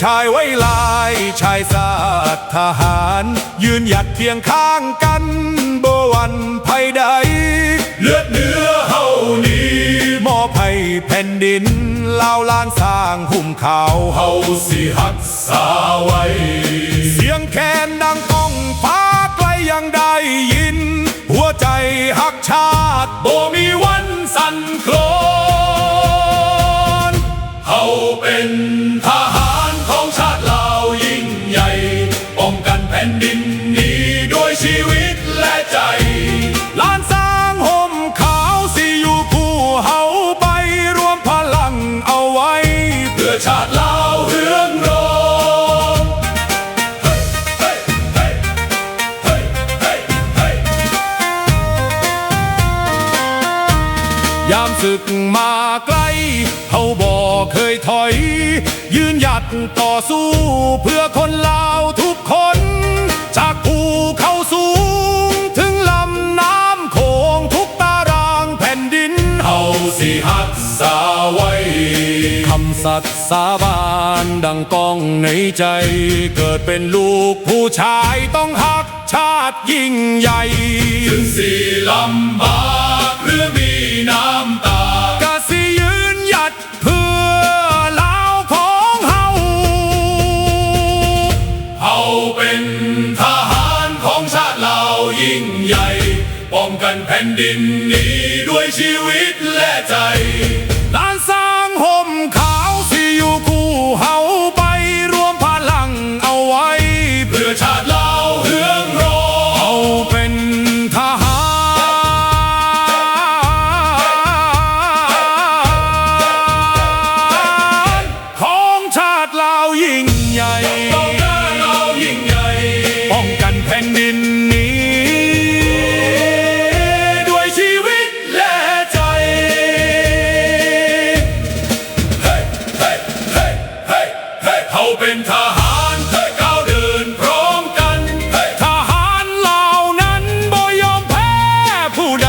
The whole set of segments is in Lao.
ຊາຍໄວລາຍ ຊາຍຊາດທະຫານ ຢືນຫຍັດຄຽງຂ້າງກັນ ບໍ່ຫວັ່ນໄພໃດ ເລືອດເນື້ອເຮົານີ້ ມອບໃຫ້ແຜ່ນດິນລາວ ລ້ານຊ້າງຫຸ້ມຂາວ ເຮົາຊິຮັກສາໄວ້ ສຽງແຄນດັງກ້ອງຟ້າໄກຍັງໄດ້ຍິນ ຫົວໃຈຮັກຊາດບໍ່ມີວັນສັ່ນຄລອນ ເຮົາເປັນທະຫານຂອງຊາດລາວຍິ່ງໃຫຍ່ ປ້ອງກັນແຜ່ນດິນນີ້ດ້ວຍຊີວິດແລະໃຈ ລ້ານຊ້າງຫົ່ມຂາວຊິຢູ່ຄູ່ເຮົາໄປ ລວມພະລັງເອົາໄວ້ ເພື່ອຊາດລາວເຮືອງຮອງ. ຍາມສຶກມາໄກລ ເຮົາບໍ່ເຄີຍຖອຍ ຢືນຫຍັດຕໍ່ສູ້ເພື່ອຄົນລາວທຸກຄົນ ຈາກພູເຂົາສູງເຖິງລຳນ້ຳໂຂງ ທຸກຕາລາງແຜ່ນດິນ ເຮົາຊິຮັກສາໄວ້ ຄຳສັດ ສາບານດັ່ງກ້ອງໃນໃຈ ເກີດເປັນລູກຜູ້ຊາຍຕ້ອງຮັກຊາດຍິ່ງໃຫຍ່ ເຖິງຊິລຳບາກຫຼືມີນ້ຳຕາ ກະຊິຢືນຫຍັດເພື່ອລາວຂອງເຮົາ ເຮົາເປັນທະຫານຂອງຊາດລາວຍິ່ງໃຫຍ່ ປ້ອງກັນແຜ່ນດິນນີ້ດ້ວຍຊີວິດແລະໃຈ ລ້ານຊ້າງຫົ່ມຂາວຊິຢູ່ຄູ່ເຮົາໄປ ລວມພະລັງເອົາໄວ້ ເພື່ອຊາດລາວເຮືອງຮອງ ເຮົາເປັນທະຫານ ຂອງຊາດລາວຍິ່ງໃຫຍ່ ປ້ອງກັນແຜ່ນດິນນີ້ດ້ວຍຊີວິດແລະໃຈ ເຮົາເປັນທະຫານ ກ້າວເດີນພ້ອມກັນ ທະຫານລາວນັ້ນບໍ່ຍອມແພ້ຜູ້ໃດ.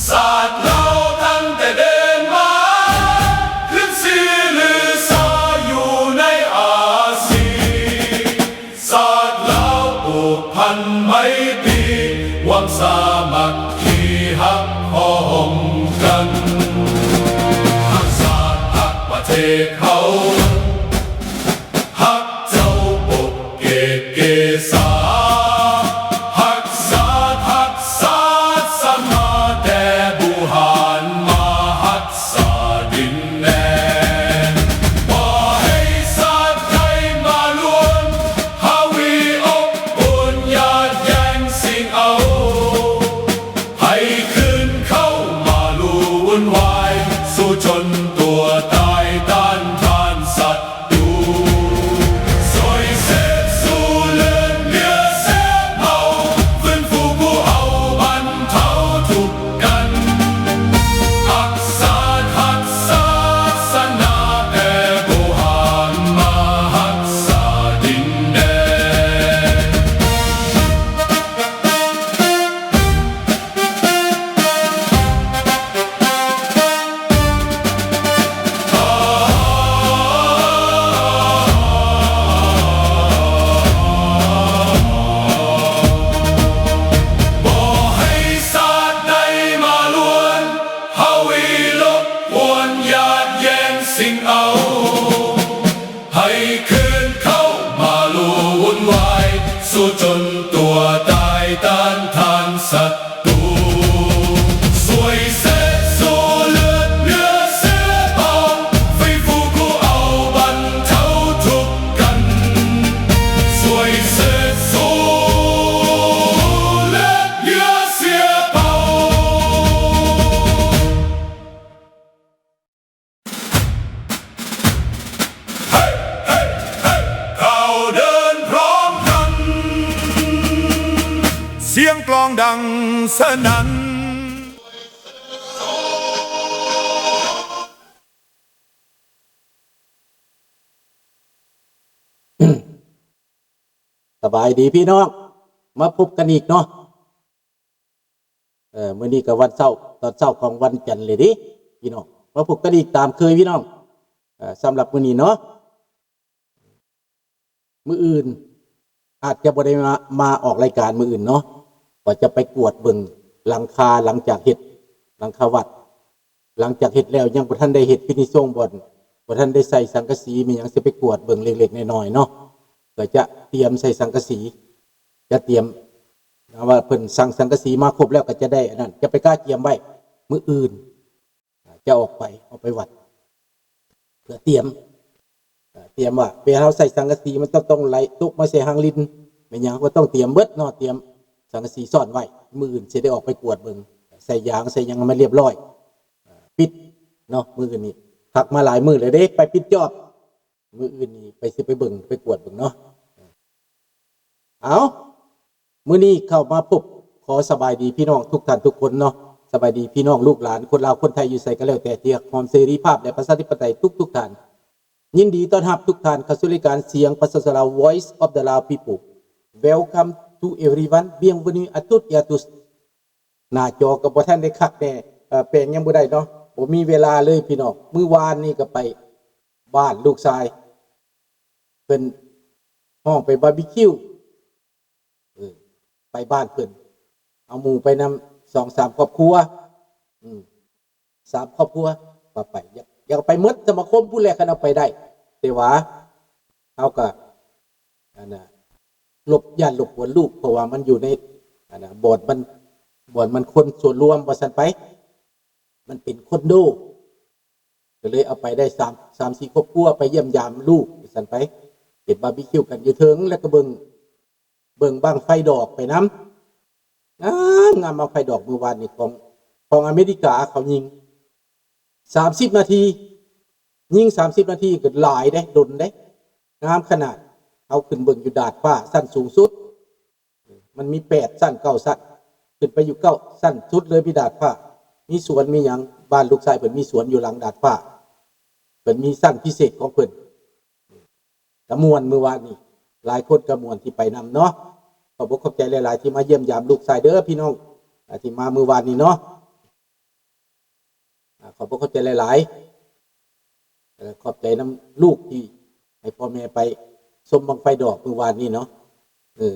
ຊາດລາວຕັ້ງແຕ່ເດີມມາ ຂຶ້ນຊື່ລືຊາຢູ່ໃນອາຊີ ຊາດລາວຜູກພັນໄມຕີ ຫວັງສາມັກຄີຮັກພ້ອມກັນ ຮັກຊາດຮັກປະເທດເຮົາ ຮັກເຈົ້າປົກເກກເກສາ ຮັກຊາດຮັກສາສະມາ ແຕ່ບູຮານມາຮັກສາດິນແດນ ບໍ່ໃຫ້ຊາດໃດມາລວນ ທະວີອົບອຸ່ນ ຢາດແຍ່ງຊິງເອົາ ໃຫ້ຄືນເຂົ້າມາລຸວຸ່ນວາຍ ສູ້ຈົນຕົວຕາຍຕ້ານທານສັດຕູ ຊ່ວຍເສດຊູເລືອດເນື້ອເຊື້ອເຜົ່າ ຟື້ນຟູຜູ້ເຮົາບັນເທົາທຸກກັນ ຮັກຊາດຮັກສາສາສະໜາ ແຕ່ບໍ່ຫານມາຮັກສາດິນແດນ. ບໍ່ໃຫ້ຊາດໃດມາລວນ ທະວີລົບກວນ ຢາດແຍ່ງຊິງເອົາ ໃຫ້ຄືນເຂົ້າມາລຸວຸ່ນວາຍ ສູ້ຈົນຕົວຕາຍຕ້ານທານສັດຕູ ຊ່ວຍເສດຊູເລືອດເນື້ອເຊື້ອເຜົ່າ ຟື້ນຟູຄູ່ເອົາບັນເທົາທຸກກັນ ຊ່ວຍເສດຊູເລືອດເນື້ອເຊື້ອເຜົ່າ. ເຮົາເດີນພ້ອມກັນ ສຽງກລອງດັງສະໜັ່ນ. ສະບາຍດີພີ່ນ້ອງ ມາພົບກັນອີກເນາະ. ເອີ ມື້ນີ້ກໍວັນເສົາ ຕອນເຊົ້າຂອງວັນຈັນເລີຍເດ້ພີ່ນ້ອງ ມາພົບກັນອີກຕາມເຄີຍພີ່ນ້ອງ. ເອີ ສຳລັບມື້ນີ້ເນາະ ມື້ອື່ນອາດຈະບໍ່ໄດ້ມາ ມາອອກລາຍການມື້ອື່ນເນາະ ກໍຈະໄປກວດເບິ່ງຫຼັງຄາ ຫຼັງຈາກເຮັດຫຼັງຄາວັດ ຫຼັງຈາກເຮັດແລ້ວ ຍັງບໍ່ທັນໄດ້ເຮັດຟິນິດຊົງບ່ອນ ບໍ່ທັນໄດ້ໃສ່ສັງກະສີແມ່ນຫຍັງ ຊິໄປກວດເບິ່ງເລັກໆນ້ອຍໆເນາະ ກໍຈະຕຽມໃສ່ສັງກະສີ ຈະຕຽມ ຖ້າວ່າເພິ່ນສັ່ງສັງກະສີມາຄົບແລ້ວ ກໍຈະໄດ້ອັນນັ້ນ ຈະໄປກະກຽມໄວ້ ມື້ອື່ນຈະອອກໄປ ອອກໄປວັດ ເພື່ອຕຽມ ຕຽມວ່າເວລາເຮົາໃສ່ສັງກະສີ ມັນຕ້ອງ ຕ້ອງໄຫຼຕົກມາໃສ່ຫາງລິ້ນແມ່ນຫຍັງ ເຮົາກໍຕ້ອງຕຽມເບິດເນາະ ຕຽມສັງກະສີຊ້ອນໄວ້ ມື້ອື່ນຊິໄດ້ອອກໄປກວດເບິ່ງ ໃສ່ຢາງໃສ່ຫຍັງໃຫ້ມັນລຽບຮ້ອຍ ປິດເນາະ. ມື້ອື່ນນີ້ພັກມາຫຼາຍມື້ແລ້ວເດ້ ໄປປິດຈອບ ມື້ອື່ນນີ້ໄປ ຊິໄປເບິ່ງ ໄປກວດເບິ່ງເນາະ. ເອົາ ມື້ນີ້ເຂົ້າມາພົບ ຂໍສະບາຍດີພີ່ນ້ອງທຸກທ່ານທຸກຄົນເນາະ ສະບາຍດີພີ່ນ້ອງລູກຫຼານ ຄົນລາວຄົນໄທຢູ່ໃສກໍແລ້ວແຕ່ ທີ່ຮັກຫອມເສລີພາບ ແລະ ປະຊາທິປະໄຕທຸກໆທ່ານ. ຍິນດີຕ້ອນຮັບທຸກທ່ານເຂົ້າສູ່ລາຍການສຽງປະຊາຊົນລາວ Voice of the Lao People. Welcome to everyone. Bienvenue à toutes et à tous. ໜ້າຈໍກໍບໍ່ທັນໄດ້ຄັກແນ່ ເອີ ແປງຍັງບໍ່ໄດ້ເນາະ ບໍ່ມີເວລາເລີຍພີ່ນ້ອງ. ມື້ວານນີ້ກໍໄປບ້ານລູກຊາຍ ເພິ່ນຮ້ອງໄປບາບີຄິວ ເອີ ໄປບ້ານເພິ່ນ ເອົາໝູ່ໄປນຳສອງສາມຄອບຄົວ ອືມ ສາມຄອບຄົວວ່າໄປ ຢາກ ຢາກໄປໝົດສະມາຄົມພຸ້ນແຫຼະ ຄັນເອົາໄປໄດ້ ແຕ່ວ່າເຮົາກໍ ອັນນ່າ ຫຼົບ ຢ້ານລົບກວນລູກ ເພາະວ່າມັນຢູ່ໃນ ອັນນ່າ ບ່ອນມັນ ບ່ອນມັນຄົນສ່ວນລວມວ່າຊັ້ນໄປ ມັນເປັນຄອນໂດ ກໍເລີຍເອົາໄປໄດ້ສາມ ສາມສີ່ຄອບຄົວ ໄປຢ້ຽມຢາມລູກວ່າຊັ້ນໄປ ເຮັດບາບີຄິວກັນຢູ່ເທິງ ແລ້ວກໍເບິ່ງ ເບິ່ງບັ້ງໄຟດອກໄປນຳ ງາມ ງາມ ບັ້ງໄຟດອກມື້ວານນີ້ ຂອງ ຂອງອາເມລິກາເຂົາຍິງ ສາມສິບນາທີ ຍິງສາມສິບນາທີກໍຫຼາຍເດ້ ດົນເດ້ ງາມຂະໜາດ. ເຮົາຂຶ້ນເບິ່ງຢູ່ດາດຟ້າຊັ້ນສູງສຸດ ມັນມີແປດຊັ້ນເກົ້າຊັ້ນ ຂຶ້ນໄປຢູ່ເກົ້າຊັ້ນສຸດເລີຍ ມີດາດຟ້າ ມີສວນມີຫຍັງ ບ້ານລູກຊາຍເພິ່ນມີສວນຢູ່ຫຼັງດາດຟ້າ ເພິ່ນມີຊັ້ນພິເສດຂອງເພິ່ນ ກະມ່ວນມື້ວານນີ້ ຫຼາຍຄົນກະມ່ວນທີ່ໄປນຳເນາະ. ຂອບອົກຂອບໃຈຫຼາຍໆທີ່ມາຢ້ຽມຢາມລູກຊາຍເດີພີ່ນ້ອງ ອາ ທີ່ມາມື້ວານນີ້ເນາະ ອາ ຂອບອົກຂອບໃຈຫຼາຍໆ ເອີ ຂອບໃຈນຳລູກທີ່ໃຫ້ພໍ່ແມ່ໄປຊົມບັ້ງໄຟດອກມື້ວານນີ້ເນາະ. ເອີ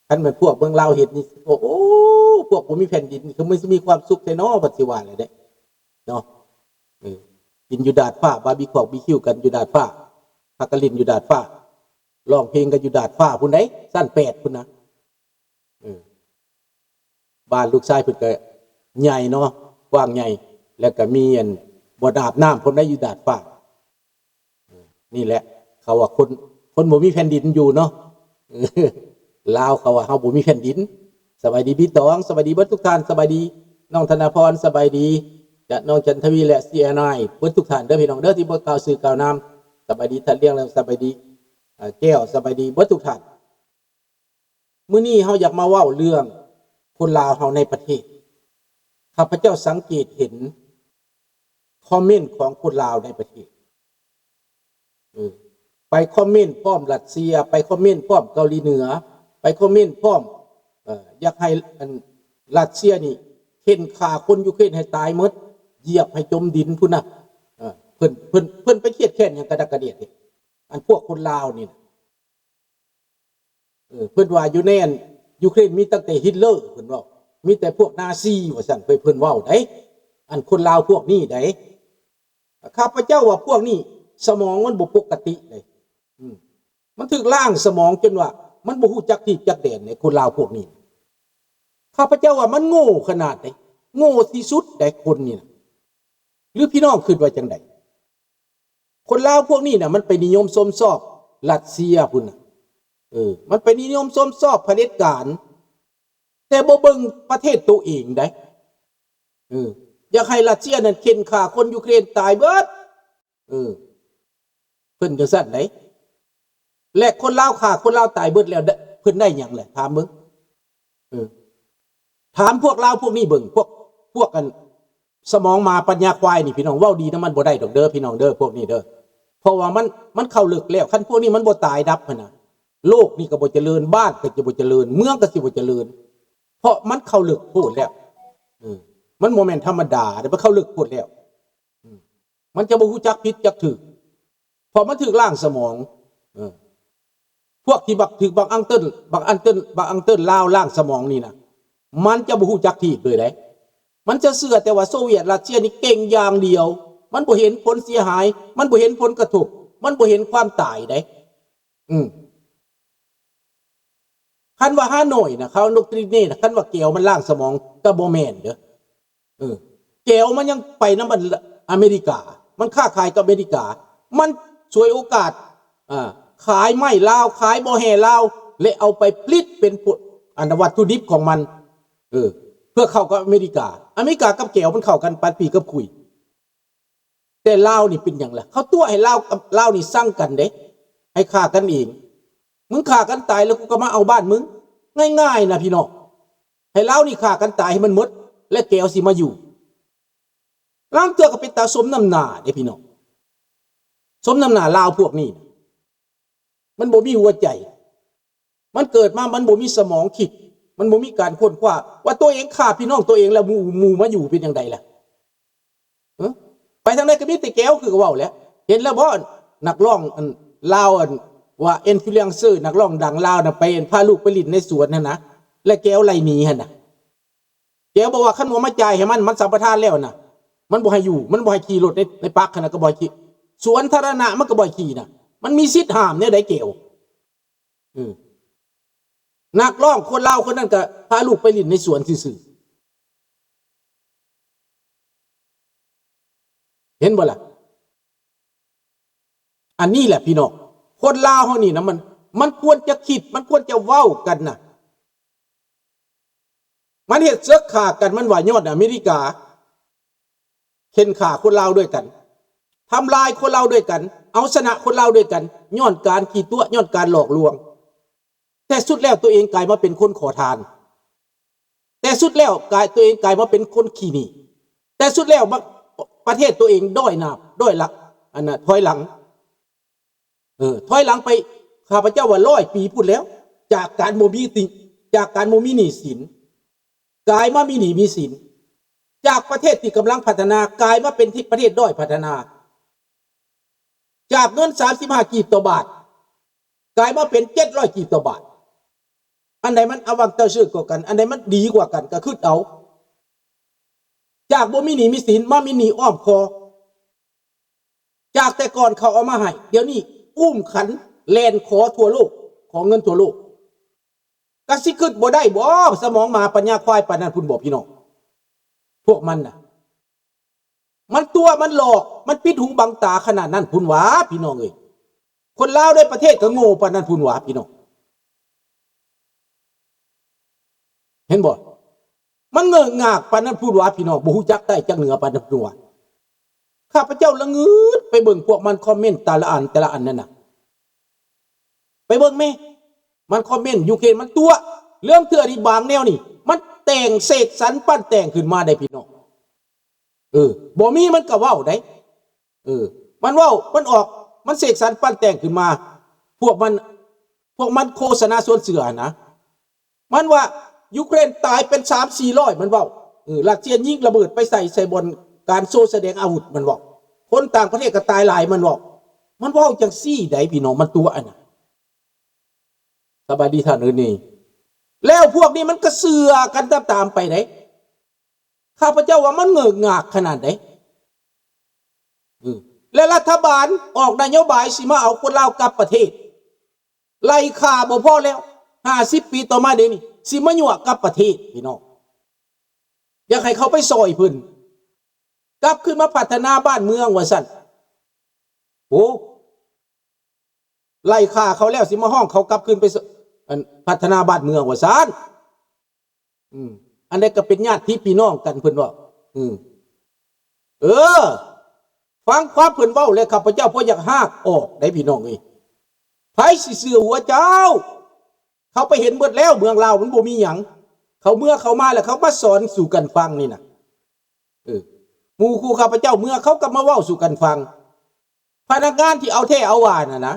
ຄັນແມ່ນພວກເມືອງລາວເຮັດນີ້ ໂອ້ ພວກບໍ່ມີແຜ່ນດິນ ຄືມັນຊິມີຄວາມສຸກແທ້ເນາະ ບັດຊິວ່າແລ້ວເດ້ເນາະ. ເອີ ກິນຢູ່ດາດຟ້າ ບາບີຄອກບີຄິວກັນຢູ່ດາດຟ້າ ພາກັນຫຼິ້ນຢູ່ດາດຟ້າ ຮ້ອງເພງກັນຢູ່ດາດຟ້າພຸ້ນໃດ໋ ຊັ້ນແປດພຸ້ນນະ. ເອີ ບ້ານລູກຊາຍເພິ່ນກໍໃຫຍ່ເນາະ ກວ້າງໃຫຍ່ ແລ້ວກໍມີອັນ ບ່ອນອາບນ້ຳພ້ອມໃດ໋ຢູ່ດາດຟ້າ. ເອີ ນີ້ແຫຼະ ເຂົາວ່າຄົນ ຄົນບໍ່ມີແຜ່ນດິນຢູ່ເນາະ. ລາວເຂົາວ່າເຮົາບໍ່ມີແຜ່ນດິນ. ສະບາຍດີພີ່ຕອງ ສະບາຍດີເບິດທຸກທ່ານ ສະບາຍດີນ້ອງທະນາພອນ ສະບາຍດີຈະນ້ອງຈັນທະວີ ແລະ ຊີແອນໄອ ເບິດທຸກທ່ານເດີພີ່ນ້ອງເດີ ທີ່ບໍ່ກ່າວຊື່ກ່າວນາມ. ສະບາຍດີທ່ານລ້ຽງ ແລະ ສະບາຍດີ ເອີ ແກ້ວ ສະບາຍດີເບິດທຸກທ່ານ. ມື້ນີ້ເຮົາຢາກມາເວົ້າເລື່ອງຄົນລາວເຮົາໃນປະເທດ. ຂ້າພະເຈົ້າສັງເກດເຫັນຄອມເມັນຂອງຄົນລາວໃນປະເທດ ເອີ ໄປຄອມເມັນພ້ອມຣັດເຊຍ ໄປຄອມເມັນພ້ອມເກົາຫຼີເໜືອ ໄປຄອມເມັນພ້ອມ ເອີ ຢາກໃຫ້ອັນຣັດເຊຍນີ້ເຂັ່ນຂ້າຄົນຢູເຄຣນໃຫ້ຕາຍໝົດ ຢຽບໃຫ້ຈົມດິນພຸ້ນນະ. ເອີ ເພິ່ນ ເພິ່ນ ເພິ່ນໄປຄຽດແຄ້ນຫຍັງກະດັກກະເດຍດເດ ອັນພວກຄົນລາວນີ້ນະ. ເອີ ເພິ່ນວ່າຢູ່ໃນອັນຢູເຄຣນມີຕັ້ງແຕ່ຮິດເລີ ເພິ່ນເວົ້າ ມີແຕ່ພວກນາຊີວ່າຊັ້ນ ເພິ່ນ ເພິ່ນເວົ້າໃດ໋ ອັນຄົນລາວພວກນີ້ໃດ໋. ຂ້າພະເຈົ້າວ່າພວກນີ້ສະໝອງມັນບໍ່ປົກກະຕິໃດ໋ ອືມ ມັນຖືກລ້າງສະໝອງຈົນວ່າມັນບໍ່ຮູ້ຈັກທີ່ຈັກແດນໃດ໋ ຄົນລາວພວກນີ້. ຂ້າພະເຈົ້າວ່າມັນໂງ່ຂະໜາດໃດ໋ ໂງ່ທີ່ສຸດໃດ໋ ຄົນນີ້ນະ. ຫຼືພີ່ນ້ອງຄິດວ່າຈັ່ງໃດ? ຄົນລາວພວກນີ້ນະ ມັນໄປນິຍົມຊົມຊອບຣັດເຊຍພຸ້ນນະ ເອີ ມັນໄປນິຍົມຊົມຊອບຜະເດັດການ ແຕ່ບໍ່ເບິ່ງປະເທດໂຕເອງໃດ໋ ເອີ ຢາກໃຫ້ຣັດເຊຍນັ້ນເຂັ່ນຂ້າຄົນຢູເຄຣນຕາຍເບິດ ເອີ ເພິ່ນຈັ່ງຊັ້ນໃດ໋. ແລະຄົນລາວຂ້າຄົນລາວຕາຍເບິດແລ້ວ ເພິ່ນໄດ້ຫຍັງແຫຼະ ຖາມເບິ່ງ ເອີ ຖາມພວກລາວພວກນີ້ເບິ່ງ ພວກ ພວກອັນສະໝອງໝາປັນຍາຄວາຍນີ້ ພີ່ນ້ອງ ເວົ້າດີນຳມັນບໍ່ໄດ້ດອກເດີ ພີ່ນ້ອງເດີ ພວກນີ້ເດີ ເພາະວ່າມັນ ມັນເຂົ້າເລິກແລ້ວ ຄັນພວກນີ້ມັນບໍ່ຕາຍດັບຫັ້ນນະ ໂລກນີ້ກໍບໍ່ຈະເລີນ ບ້ານກໍຈະບໍ່ຈະເລີນ ເມືອງກໍຊິບໍ່ຈະເລີນ ເພາະມັນເຂົ້າເລິກໂພດແລ້ວ. ເອີ ມັນບໍ່ແມ່ນທຳມະດາເດ້ ເພາະເຂົາເລິກໂພດແລ້ວ ອືມ ມັນຈະບໍ່ຮູ້ຈັກຜິດຈັກຖືກ ເພາະມັນຖືກລ້າງສະໝອງ ເອີ ພວກທີ່ບັກ ຖືກບັກອັງເຕີນ ບັກອັງເຕີນ ບັກອັງເຕີນລາວລ້າງສະໝອງນີ້ນະ ມັນຈະບໍ່ຮູ້ຈັກທີບເລີຍເດ້ ມັນຈະເຊື່ອແຕ່ວ່າໂຊວຽດຣັດເຊຍນີ້ເກັ່ງຢ່າງດຽວ ມັນບໍ່ເຫັນຜົນເສຍຫາຍ ມັນບໍ່ເຫັນຜົນກະທົບ ມັນບໍ່ເຫັນຄວາມຕາຍເດ້ ອືມ ຄັນວ່າຮາໂນ້ຍນະ ເຂົາ indoctrine ນະ ຄັນວ່າແກວມັນລ້າງສະໝອງ ກໍບໍ່ແມ່ນເດີ້ ເອີ ແກວມັນຍັງໄປນຳອັນ ອາເມລິກາ ມັນຄ້າຂາຍກັບອາເມລິກາ ມັນສວຍໂອກາດ ອ່າ ຂາຍໄມ້ລາວ ຂາຍບໍ່ແຮ່ລາວ ແລະ ເອົາໄປຜະລິດເປັນ ອັນ ວັດຖຸດິບຂອງມັນ ເອີ ເພື່ອເຂົ້າກັບອາເມລິກາ ອາເມລິກາກັບແກວມັນເຂົ້າກັນປານປີກັບຂຸຍ ແຕ່ລາວນີ້ເປັນຫຍັງລະ? ເຂົາຕົວະໃຫ້ລາວກັບລາວນີ້ຊັງກັນເດ້ ໃຫ້ຂ້າກັນເອງ ມຶງຂ້າກັນຕາຍແລ້ວກູກໍມາເອົາບ້ານມຶງ ງ່າຍໆນະພີ່ນ້ອງ ໃຫ້ລາວນີ້ຂ້າກັນຕາຍໃຫ້ມັນໝົດ ແລະ ແກວຊິມາຢູ່ ລາງເທື່ອກໍເປັນຕາສົມນ້ຳໜ້າເດ້ພີ່ນ້ອງ ສົມນ້ຳໜ້າລາວພວກນີ້ ມັນບໍ່ມີຫົວໃຈ ມັນເກີດມາມັນບໍ່ມີສະໝອງຄິດ ມັນບໍ່ມີການຄົ້ນຄວ້າ ວ່າຕົວເອງຂ້າພີ່ນ້ອງຕົວເອງແລ້ວ ໝູ່ ໝູ່ມາຢູ່ເປັນຈັ່ງໃດລະ? ເອີ ໄປທາງໃດກໍມີແຕ່ແກວ ຄືເວົ້າແຫຼະ ເຫັນແລ້ວບໍ່ ນັກຮ້ອງອັນລາວ ອັນວ່າ influencer ນັກຮ້ອງດັງລາວນະ ໄປພາລູກໄປຫຼິ້ນໃນສວນຫັ້ນນະ ແລະ ແກວໄລ່ໜີຫັ້ນນະ ແກວບອກວ່າຄັນບໍ່ມາຈ່າຍໃຫ້ມັນ ມັນສຳປະທານແລ້ວນະ ມັນບໍ່ໃຫ້ຢູ່ ມັນບໍ່ໃຫ້ຂີ່ລົດໃນ ໃນປາກຫັ້ນນະ ກໍບໍ່ໃຫ້ຂີ່ ສວນທາລະນະມັນກໍບໍ່ໃຫ້ຂີ່ນະ ມັນມີສິດຫ້າມແນວໃດແກວ? ເອີ ນັກຮ້ອງຄົນລາວຄົນນັ້ນກໍພາລູກໄປຫຼິ້ນໃນສວນຊື່ໆ ເຫັນບໍ່ລະ? ອັນນີ້ແຫຼະພີ່ນ້ອງ ຄົນລາວເຮົານີ້ນະ ມັນ ມັນຄວນຈະຄິດ ມັນຄວນຈະເວົ້າກັນນະ ມັນເຮັດເສິກຂ້າກັນ ມັນວ່າຍ້ອນອາເມລິກາເຂັ່ນຂ້າຄົນລາວດ້ວຍກັນ ທຳລາຍຄົນລາວດ້ວຍກັນ ເອົາຊະນະຄົນລາວດ້ວຍກັນ ຍ້ອນການຂີ້ຕົວະ ຍ້ອນການຫຼອກລວງ ແຕ່ສຸດແລ້ວຕົວເອງກາຍມາເປັນຄົນຂໍທານ ແຕ່ສຸດແລ້ວກາຍ ຕົວເອງກາຍມາເປັນຄົນຂີ້ໜີ້ ແຕ່ສຸດແລ້ວມາ ປະເທດຕົວເອງດ້ອຍໜາ ດ້ອຍລະ ອັນນະ ຖອຍຫຼັງ ເອີ ຖອຍຫຼັງໄປ ຂ້າພະເຈົ້າວ່າຮ້ອຍປີພຸ້ນແລ້ວ ຈາກການບໍ່ມີຕິ ຈາກການບໍ່ມີໜີ້ສິນ ກາຍມາມີໜີ້ມີສິນ ຈາກປະເທດທີ່ກຳລັງພັດທະນາ ກາຍມາເປັນທີ່ປະເທດດ້ອຍພັດທະນາ ຈາກເງິນສາມສິບຫ້າກີບຕໍ່ບາດ ກາຍມາເປັນເຈັດຮ້ອຍກີບຕໍ່ບາດ ອັນໃດມັນອາວັງເຕີເຊີກວ່າກັນ ອັນໃດມັນດີກວ່າກັນ ກໍຄິດເອົາ ຈາກບໍ່ມີໜີ້ມີສິນ ມາມີໜີ້ອ້ອມຄໍ ຈາກແຕ່ກ່ອນເຂົາເອົາມາໃຫ້ ດຽວນີ້ອຸ້ມຂັນແລ່ນຂໍທົ່ວໂລກ ຂໍເງິນທົ່ວໂລກ ກະຊິຄິດບໍ່ໄດ້ບໍ? ສະໝອງໝາປັນຍາຄວາຍປານນັ້ນພຸ້ນບໍພີ່ນ້ອງ? ພວກມັນນະ ມັນຕົວະ ມັນຫຼອກ ມັນປິດຫູບັງຕາຂະໜາດນັ້ນພຸ້ນຫວາພີ່ນ້ອງເອີຍ. ຄົນລາວໃນປະເທດກະໂງ່ປານນັ້ນພຸ້ນຫວາພີ່ນ້ອງ. ເຫັນບໍ່? ມັນເງີກງາກປານນັ້ນພຸ້ນຫວາພີ່ນ້ອງ, ບໍ່ຮູ້ຈັກໃຕ້ຈັກເໜືອປານນັ້ນພຸ້ນຫວາ. ຂ້າພະເຈົ້າລະງຶດໄປເບິ່ງພວກມັນຄອມເມັນແຕ່ລະອັນ ແຕ່ລະອັນນັ້ນນະ. ໄປເບິ່ງແມ້ ມັນຄອມເມັນຢູເຄຣນ ມັນຕົວະ ເລື່ອງເທື່ອນີ້ບາງແນວນີ້ ມັນແຕ່ງເສກສັນປັ້ນແຕ່ງຂຶ້ນມາໄດ໋ພີ່ນ້ອງ. ເອີ ບໍ່ມີມັນກະເວົ້າໄດ໋. ເອີ ມັນເວົ້າ ມັນອອກ ມັນເສກສັນປັ້ນແຕ່ງຂຶ້ນມາ. ພວກມັນ ພວກມັນໂຄສະນາຊວນເຊື່ອຫັ້ນນະ. ມັນວ່າຢູເຄຣນຕາຍເປັນສາມສີ່ຮ້ອຍ ມັນເວົ້າ. ເອີ ຣັດເຊຍຍິງລະເບີດໄປໃສ່ ໃສ່ບ່ອນການໂຊສະແດງອາວຸດ ມັນເວົ້າ. ຄົນຕ່າງປະເທດກໍຕາຍຫຼາຍ ມັນເວົ້າ. ມັນເວົ້າຈັ່ງຊີ້ໄດ໋ພີ່ນ້ອງ ມັນຕົວະຫັ້ນນະ. ສະບາຍດີທ່ານເອີນີ້. ແລ້ວພວກນີ້ມັນກໍເຊື່ອກັນຕາມໆໄປເດ້. ຂ້າພະເຈົ້າວ່າມັນເງີກງາກຂະໜາດໃດ. ເອີ ແລະລັດຖະບານອອກນະໂຍບາຍຊິມາເອົາຄົນລາວກັບປະເທດ. ໄລ່ຂ້າບໍ່ພໍແລ້ວ ຫ້າສິບປີຕໍ່ມາເດນີ້ ຊິມາຍົວະກັບປະເທດພີ່ນ້ອງ. ຢາກໃຫ້ເຂົາໄປຊ່ອຍເພິ່ນ ກັບຄືນມາພັດທະນາບ້ານເມືອງວ່າຊັ້ນ. ໂອ້ ໄລ່ຂ້າເຂົາແລ້ວ ຊິມາຮ້ອງເຂົາກັບຄືນໄປ ອັນ ພັດທະນາບ້ານເມືອງວ່າຊັ້ນ. ອືມ ອັນໃດກໍເປັນຍາດຕິພີ່ນ້ອງກັນ ເພິ່ນເວົ້າ. ອືມ ເອີ ຟັງຄວາມເພິ່ນເວົ້າແລ້ວ ຂ້າພະເຈົ້າພໍຢາກຮາກອອກໄດ໋ພີ່ນ້ອງເອີຍ. ໃຜຊິເຊື່ອຫົວເຈົ້າ? ເຂົາໄປເຫັນເບິດແລ້ວ ເມືອງລາວມັນບໍ່ມີຫຍັງ. ເຂົາເມືອເຂົາມາແລ້ວ ເຂົາມາສອນສູ່ກັນຟັງນີ້ນະ. ເອີ ໝູ່ຄູ່ຂ້າພະເຈົ້າເມືອ ເຂົາກໍມາເວົ້າສູ່ກັນຟັງ. ພະນັກງານທີ່ເອົາແທ້ເອົາວ່ານະນະ